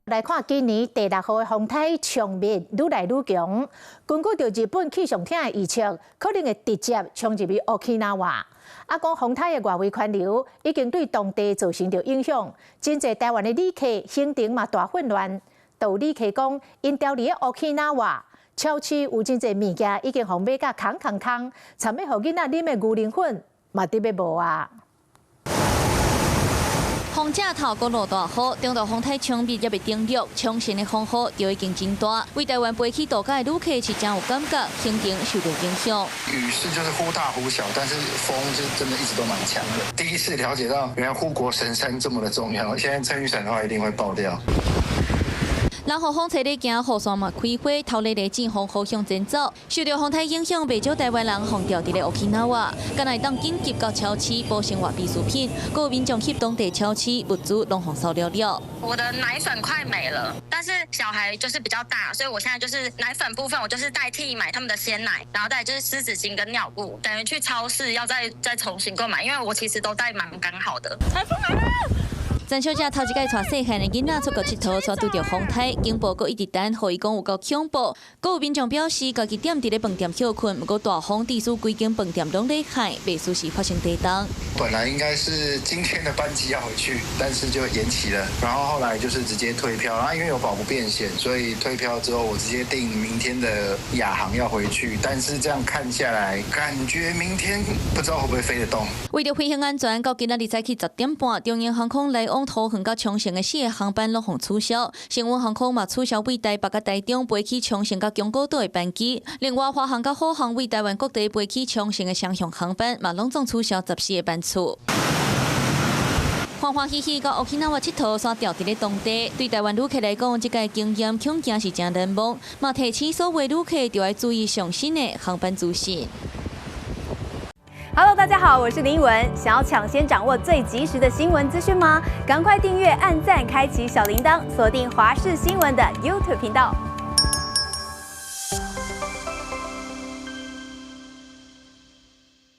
來看今年第六號的風颱長滅愈來愈強，根據著日本氣象廳的預測，可能會直接衝入去 Okinawa。啊，講風颱的外圍環流已經對當地造成著影響，真濟台灣的旅客行程嘛大混亂。有旅客講，𪜶牢佇咧 Okinawa 超市有真濟物件已經予買甲空空空，參欲予囡仔啉的牛奶粉嘛得欲無啊。風正頭閣落大雨，中度風颱長滅猶未登陸，沖繩的風雨就已經真大。為台灣飛去度假的旅客是真有感覺，行程受著影響。雨勢就是忽大忽小，但是風就真的一直都蠻強的。第一次了解到原來護國神山這麼的重要，現在撐雨傘的話一定會爆掉。南予風車咧行，雨傘嘛開花，頭咧咧進風雨向前走。受著風颱影響，袂少台灣人予牢佇咧 Okinawa，敢若會當緊急到超市補生活必需品，閣有民眾去當地超市物資攏予掃了了。我的奶粉快沒了，但是小孩就是比較大，所以我現在就是奶粉部分，我就是代替買他們的鮮奶，然後再就是濕紙巾跟尿布，等於去超市要再重新購買，因為我其實都帶蠻剛好的。颱風來了！曾小姐頭一擺帶細漢的囡仔出國𨑨迌，煞拄著風颱，警報閣一直等，予伊講有夠恐怖。閣有民眾表示，家己踮佇咧飯店歇睏，毋過大風致使規間飯店攏咧響，袂輸是發生地動。本來應該是今天的班機要回去，但是就延期了。然後後來就是直接退票，然後因為有保不便險，所以退票之後我直接訂明天的亞航要回去。但是這樣看下來，感覺明天不知道會不會飛得動。為著飛行安全，到今仔日早起10點半，長榮航空來往桃園佮沖繩的四个航班攏予取消，星宇航空嘛取消對台北佮台中飛去沖繩佮宮古島的班機。另外，華航佮虎航對台灣各地飛去沖繩的雙向航班嘛攏總取消14個班次。歡歡喜喜到 Okinawa 𨑨迌，煞牢佇咧當地。對台灣旅客來講，這個經驗恐驚是誠難忘。嘛提醒所有旅客著愛注意上新的航班資訊。 Hello，大家好，我是林文。想要搶先掌握最及時的新聞資訊嗎？趕快訂閱、按讚、開啟小鈴鐺，鎖定華視新聞的 YouTube 頻道。